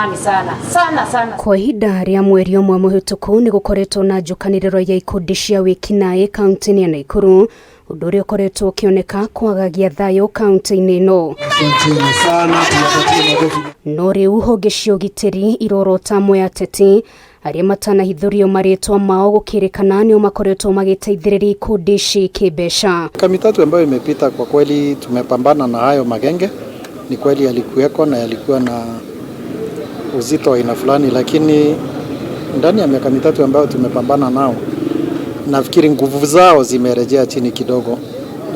Sana sana sana. Kwa ihinda rĩa mweri ũmwe mũhĩtũku nĩ gũkoretwo na njũkanĩrĩro ya ikundi cia wĩkinaĩ kaunti-inĩ ya Nakuru, ũndũ ũrĩa ũkoretwo ũkĩoneka kwagagia thayũ kaunti-inĩ ĩno. Asanteni sana, tuwapatie makofi. No rĩu honge cia ũgitĩri irorota amwe ateti arĩa matanahithũrio marĩtwa mao, gũkĩrĩkana nĩo makoretwo magĩteithĩrĩria ikundi ici kĩmbeca. Miaka 3 ambayo imepita, kwa kweli tumepambana na hayo magenge. Ni kweli yalikuweko na yalikuwa na uzito wa aina fulani, lakini ndani ya miaka 3 ambayo tumepambana nao, nafikiri nguvu zao zimerejea chini kidogo,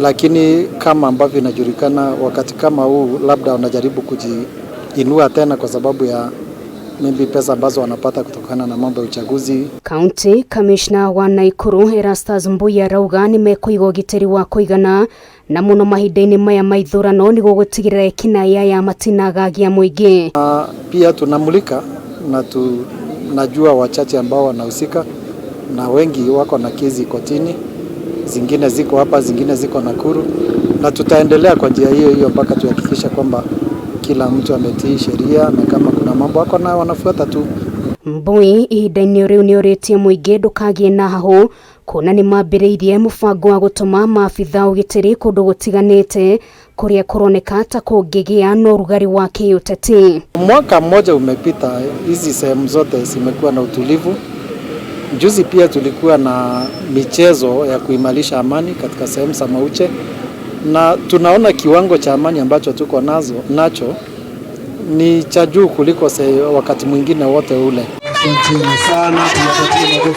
lakini kama ambavyo inajulikana, wakati kama huu labda wanajaribu kujiinua tena kwa sababu ya maybe pesa ambazo wanapata kutokana na mambo ya uchaguzi. County Commissioner wa Nakuru Erastus Mbui arauga nĩ mekũiga ũgitĩri wa kũigana na mũno mahinda-inĩ maya ma ithurano nĩguo gũtigĩrĩra ekinaĩ aya matinagagia mũingĩ. Pia tunamulika na tunajua wachache ambao wanahusika na wengi wako na kesi kotini, zingine ziko hapa, zingine ziko Nakuru, na tutaendelea kwa njia hiyo hiyo mpaka tuhakikisha kwamba kila mtu ametii sheria na kama kuna mambo wako nayo wanafuata tu. Mbui ihinda-inĩ rĩu nĩ ũrĩtie mũingĩ ndũkagĩe na hahũ, kuona nĩ mambĩrĩirie mũbango wa gũtũma maabitha ũgitĩri kũndũ gũtiganĩte kũrĩa kũroneka ta kũngĩgĩa na ũrugarĩ wa kĩũteti. Mwaka mmoja umepita, hizi sehemu zote zimekuwa na utulivu. Juzi pia tulikuwa na michezo ya kuimarisha amani katika sehemu za Mauche, na tunaona kiwango cha amani ambacho tuko nacho ni cha juu kuliko wakati mwingine wote ule. Asanteni sana, tuwapatie makofi.